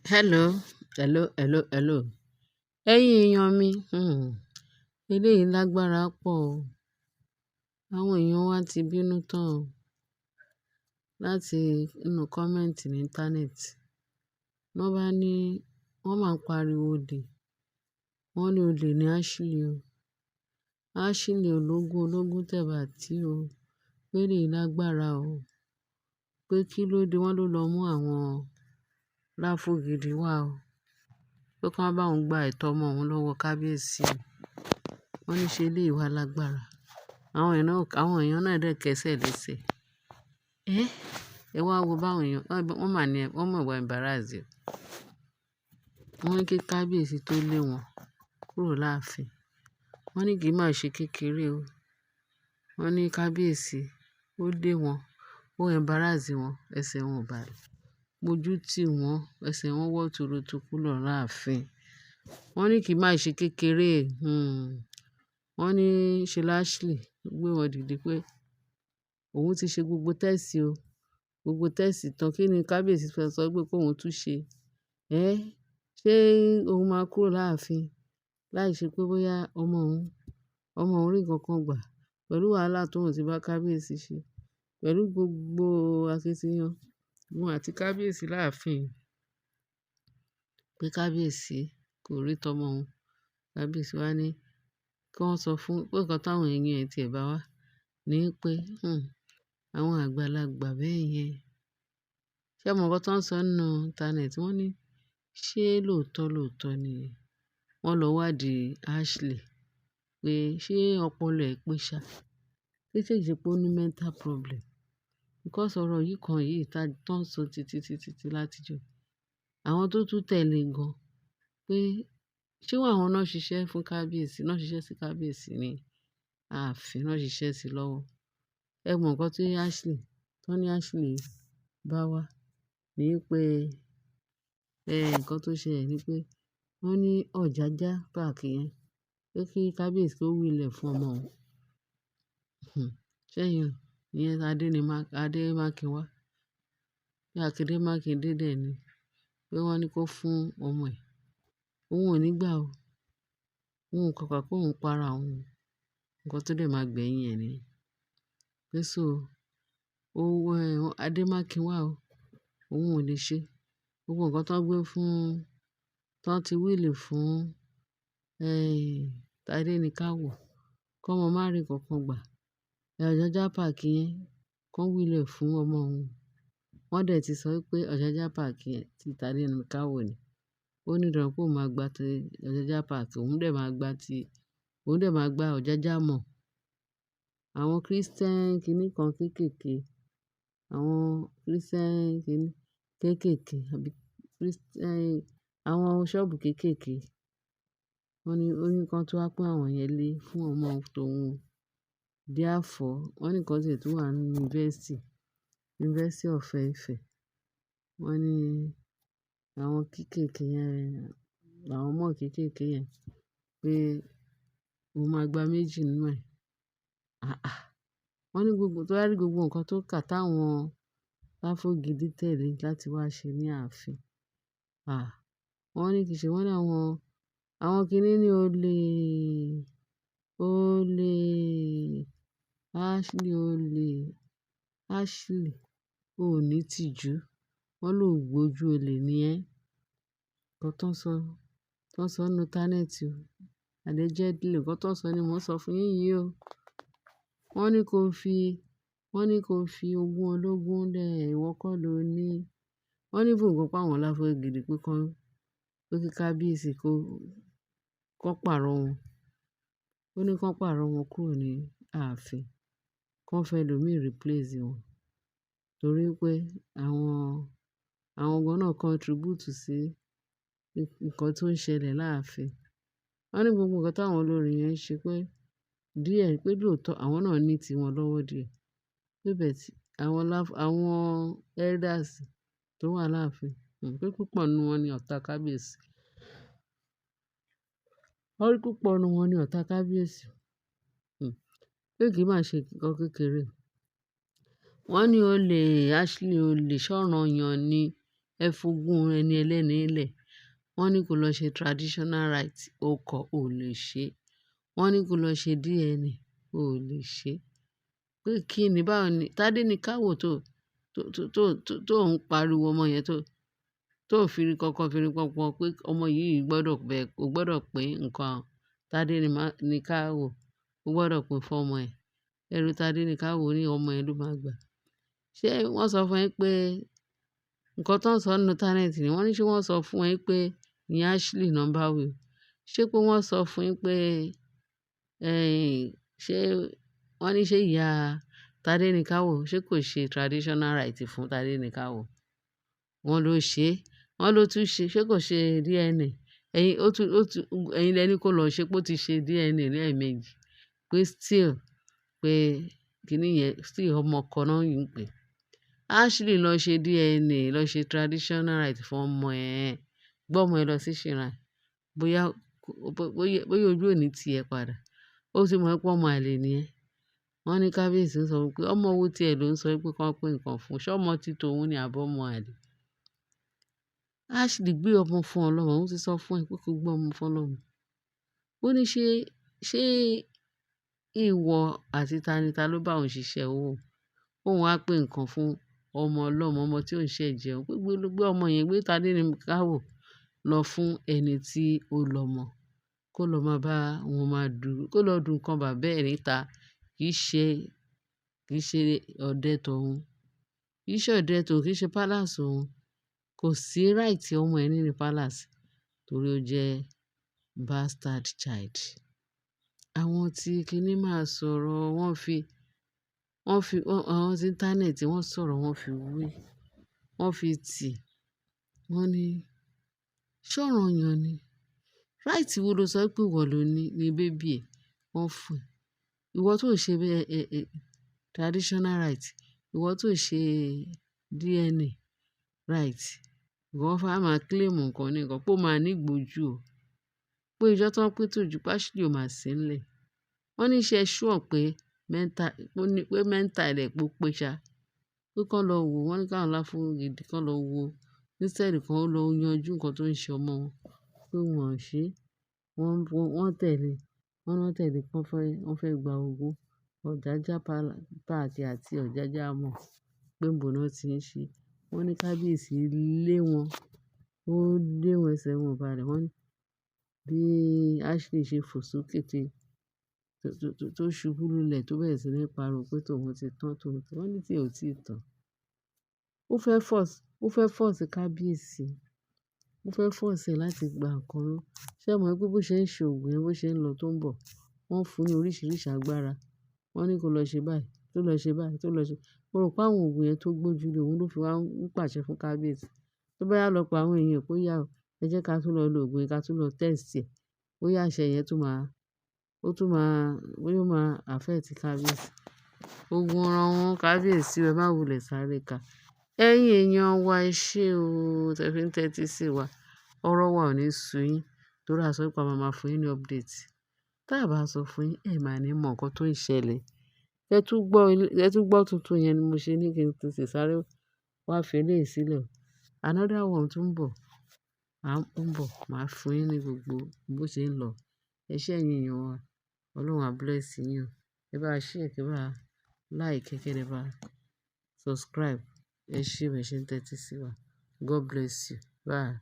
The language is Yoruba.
Hello, hello, hello, hello. Ẹ̀yin èèyàn mi, eléyìí lágbára pọ̀ o. Àwọn èèyàn wa ti bínú tán o láti inú comment ní íńtánẹ́ẹ̀tì. Wọ́n bá ní wọ́n máa ń pariwo olè. Wọ́n ní olè ní Ashley o. Ashley ológun ológun tẹ̀bà tí o. Pé eléyìí lágbára o. Pé kí ló dé wọ́n ló lọ mú àwọn láfugidi wá o. Pé kí wọ́n bá òun gba ẹ̀tọ́ ọmọ òun lọ́wọ́ kábíyèsí o. Wọ́n ní ṣe eléyìí wá lágbára. Àwọn èèyàn náà dẹ̀ kẹ́sẹ̀ lẹ́sẹ̀. Ẹ́, ẹ wá wo bá àwọn èèyàn, wọ́n máa ní, wọ́n mọ̀ wá embarrass o. Wọ́n ní kí kábíyèsí tó lé wọn kúrò láàfin. Wọ́n ní kì í máa ṣe kékeré o. Wọ́n ní kábíyèsí ó lé wọn, ó embarrass wọn, ẹsẹ̀ wọn ò balẹ̀. Ojú tì wọ́n, ẹsẹ̀ wọn wọ́ turutu kúrò láàfin. Wọ́n ní kì í máa ṣe kékeré. Wọ́n ní ṣe Ashley gbé wọn dìde pé òun ti ṣe gbogbo test o. Gbogbo test tán. Kí ni kábíyèsí fẹ́ sọ pé kó òun tún ṣe? Ẹ́, ṣé òun máa kúrò láàfin láìṣe pé bóyá ọmọ òun rí nǹkan kan gbà pẹ̀lú wàhálà tó òun ti bá kábíyèsí ṣe, pẹ̀lú gbogbo akitiyan òun àti kábíyèsí láàfin. Pé kábíyèsí kò rí tọmọ òun. Kábíyèsí wá ní kí wọ́n sọ fún pé nǹkan táwọn èèyàn ẹ̀ tí ẹ̀ bá wá ní pé, àwọn àgbàlagbà bẹ́ẹ̀ yẹn. Ṣé ẹ mọ̀ nǹkan tó ń sọ nínú íńtánẹ́ẹ̀tì? Wọ́n ní ṣé lóòótọ́ lóòótọ́ ni wọ́n lọ wádìí Ashley pé ṣé ọpọlọ ẹ̀ pé ṣá? Pé ṣé kìí ṣe pé ó ní mental problem? Because ọ̀rọ̀ yìí kan yìí tá tó ń sọ títí títí tí láti jọ. Àwọn tó tún tẹ̀lé gan pé ṣé àwọn náà ṣiṣẹ́ fún kábíyèsí, náà ṣiṣẹ́ sí kábíyèsí ní ààfin, náà ṣiṣẹ́ sí lọ́wọ́. Ẹ mọ̀ nǹkan tí Ashley, tó ní Ashley bá wá ní pé, nǹkan tó ṣẹlẹ̀ ní pé wọ́n ní Ọ̀jájá park yẹn pé kí kábíyèsí ó will ẹ̀ fún ọmọ òun. Ṣẹ́yìn ìyẹn Adé ni Adé Mákinwá. Bí Adé Mákindé dẹ̀ ni pé wọ́n ní kó fún ọmọ ẹ̀. Òun ò ní gbà o. Òun kàkà kó òun para òun. Nǹkan tó dẹ̀ máa gbẹ̀yìn ẹ̀ ni. Pé so, owó ẹ, Adé Mákinwá o, òun ò lè ṣe. Gbogbo nǹkan tó ń gbé fún, tó ń ti will fún, Tádé ní ká wò. Kí ọmọ má rí nǹkan kan gbà. Ọ̀jájá park yẹn kó will ẹ̀ fún ọmọ òun. Wọ́n dẹ̀ ti sọ wípé Ọ̀jájá park yẹn tí Tádé ní ká wò ni. Ó ní dandan pé òun máa gba ti Ọ̀jájá park, òun dẹ̀ máa gba ti, òun dẹ̀ máa gba Ọ̀jájá mall. Àwọn Christian kìíní kan kéékèèké, àwọn Christian kìíní kéékèèké àbí Christian, àwọn sọ́ọ̀bù kéékèèké. Wọ́n ní ó ní kí wọ́n tó wá pín àwọn yẹn lé fún ọmọ tòun. Therefore, wọ́n ní nǹkan tí ẹ̀ tó wà ní university, University of Ife. Wọ́n ní àwọn kéékèèké yẹn, àwọn mall kéékèèké yẹn pé òun máa gba méjì nínú ẹ̀. Àáà. Wọ́n ní gbogbo, tó bá rí gbogbo nǹkan tó kà táwọn láfugidi tẹ̀lé láti wá ṣe ní ààfin. À, wọ́n ní kì í ṣe, wọ́n ní àwọn kìíní ní olè, olè, Ashley olè, Ashley ò ní tìjú. Wọ́n ló gbójú olè ní ẹ́. Nǹkan tó ń sọ nínú íńtánẹ́ẹ̀tì o. Allegedly nǹkan tó ń sọ ni mò ń sọ fún yín yìí o. Wọ́n ní kó fi, wọ́n ní kó fi ogún ológun lẹ̀, ìwọ kọ́ ló ní. Wọ́n ní fún nǹkan pé àwọn láfugidi pé kí pé kí kábíyèsí kó pààrọ̀ wọn. Ó ní kó pààrọ̀ wọn kúrò ní ààfin. Kó fẹ́ ẹlòmíì replace wọn. Torí pé àwọn gan náà contribute sí nǹkan tó ń ṣẹlẹ̀ láàfin. Wọ́n ní gbogbo nǹkan táwọn olórí yẹn ń ṣe pé díẹ̀ pé lóòótọ́ àwọn náà ní tiwọn lọ́wọ́ díẹ̀. Pé but àwọn elders tó wà láàfin, pé púpọ̀ nínú wọn ni ọ̀tá kábíyèsí. Wọ́n ní púpọ̀ nínú wọn ni ọ̀tá kábíyèsí. Pé kì í máa ṣe nǹkan kékeré. Wọ́n ní olè, Ashley olè, ṣọ́ranyan ni. Ẹ fogún ẹni ẹlẹ́ni lẹ̀. Wọ́n ní kó lọ ṣe traditional rite, o kọ̀, ò lè ṣe. Wọ́n ní kó lọ ṣe DNA, ò lè ṣe. Pé kí ni báwo ni Tádé ní káwò tó ń pariwo ọmọ yẹn tó ń firi kọ̀kọ̀ firi pọnpọn pé ọmọ yìí gbọdọ̀ bẹ̀, ó gbọdọ̀ pín nǹkan Tádé ní káwò, ó gbọdọ̀ pín fún ọmọ ẹ̀. Ẹrú Tádé ní káwò ní ọmọ ẹ ló máa gbà. Ṣé wọ́n sọ fún ẹ pé nǹkan tó ń sọ nínú internet ni wọ́n ní ṣé wọ́n sọ fún ẹ pé ní Ashley number wí? Ṣé pé wọ́n sọ fún yín pé, ṣé wọ́n ní ṣé ìyá Tádé ní káwò ṣé kò ṣe traditional rite fún Tádé ní káwò? Wọ́n ló ṣe, wọ́n ló tún ṣe, ṣé kò ṣe DNA? Ẹ̀yin, ó tún, ẹ̀yin lẹ ní kó lọ ṣe pé ó ti ṣe DNA lẹ́ẹ̀mejì. Pé still, pé kíní yẹn still ọmọ kan náà ń pè. Ashley lọ ṣe DNA, lọ ṣe traditional rite fún ọmọ ẹ. Gbé ọmọ ẹ lọ sí shrine. Bóyá, bóyá ojú ò ní ti ẹ padà. Ó sì mọ̀ pé ọmọ àlè ni ẹ́. Wọ́n ní kábíyèsí ń sọ wípé ọmọ wo tí ẹ ló ń sọ wípé kí wọ́n pín nǹkan fún un. Ṣé ọmọ tí tòun ni àbí ọmọ àlè? Ashley gbé ọmọ fún ọlọ́mọ. Ó ti sọ fún ẹ pé kó gbé ọmọ fún ọlọ́mọ. Ó ní ṣé ìwọ àti tani ta ló bá òun ṣiṣẹ́ owó? Òun á pín nǹkan fún ọmọ ọlọ́mọ, ọmọ tí ò ń ṣẹ̀ jẹun. Pé gbé ọmọ yẹn, gbé Tádé ní káwò lọ fún ẹni tí ó lọmọ. Kó lọ máa bá wọn máa dù, kó lọ dùn nǹkan bàbá ẹ̀ níta. Kì í ṣe ọdẹ tòun. Kì í ṣe ọdẹ tòun, kì í ṣe palace òun. Kò sí right ọmọ ẹ nínú palace torí ó jẹ́ bastard child. Àwọn tí kíní máa sọ̀rọ̀, wọ́n fi, àwọn tí internet wọ́n sọ̀rọ̀, wọ́n fi wí, wọ́n fi tì. Wọ́n ní, ṣé ọ̀ranyàn ni? Right wo lo sọ pé ìwọ ló ní baby ẹ? Wọ́n fún ẹ. Ìwọ tó ṣe bẹ́ẹ̀, traditional rite, ìwọ tó ṣe DNA rite, ìwọ fẹ́ máa claim nǹkan ní nǹkan pé ó máa ní ìgbójú o. Pé ìjọ́ tó ń pín tòjú pé Ashley ò máa sí nílẹ̀. Wọ́n ní ṣé ẹ sure pé mental, pé mental ẹ̀ pé ó pé ṣá. Pé kí wọ́n lọ wo, wọ́n ní káwọn láfún gidi kí wọ́n lọ wo. Instead kí wọ́n lọ yanjú nǹkan tó ń ṣe ọmọ wọn. Pé wọ́n ò ṣe. Wọ́n tẹ̀lé, wọ́n náà tẹ̀lé pé wọ́n fẹ́ gba ogún Ọ̀jájá Park àti Ọ̀jájá Mall pé níbo náà tí ń ṣe. Wọ́n ní kábíyèsí lé wọn, ó lé wọn ẹsẹ̀ wọn balẹ̀. Wọ́n ní bí Ashley ṣe fò sókè tí tó ṣubú lulẹ̀ tó bẹ̀rẹ̀ sí ní pariwo pé tòun ti tán, tòun ti tán. Wọ́n ní tí ò tí tán. Ó fẹ́ force kábíyèsí. Ó fẹ́ force ẹ̀ láti gba nǹkan náà. Ṣé ẹ mọ̀ pé bó ṣe ń ṣe òògùn yẹn, bó ṣe ń lọ tó ń bọ̀, wọ́n fún un ní oríṣiríṣi agbára. Wọ́n ní kó lọ ṣe báyìí, tó lọ ṣe báyìí, tó lọ ṣe. Mo rò pé àwọn òògùn yẹn tó gbójú lé òun ló fi wá ń pàṣẹ fún kábíyèsí. Tó bá yá lọ pa àwọn èèyàn pé ó yá o, ẹ jẹ́ ká tún lọ lo òògùn yẹn ká tún lọ test ẹ̀. Bóyá àṣẹ yẹn tún máa, ó tún máa, bóyá ó máa affect kábíyèsí. Ogun ran wọn kábíyèsí, ẹ má wulẹ̀ sáré ká. Ẹ̀yin èèyàn wa, ẹ ṣé o, tẹ fi ń tẹ́tí sí wa. Ọ̀rọ̀ wa ò ní sú yín torí a sọ pé a máa fún yín ní update. Tí a bá sọ fún yín, ẹ máa ní mọ̀ nǹkan tó ń ṣẹlẹ̀. Ẹ tún gbọ́ tuntun yẹn ni mo ṣe ní kí n tètè sáré wá fi eléyìí sílẹ̀. Another one tún ń bọ̀, à ń bọ̀, màá fún yín ní gbogbo bó ṣe ń lọ. Ẹ ṣé ẹ̀yin èèyàn wa. Ọlọ́run á bless yín o. Ẹ bá share, kí ẹ bá like, kí ẹ bá subscribe. Ẹ ṣé bẹ ṣe ń tẹ́tí sí wa. God bless you. Bye.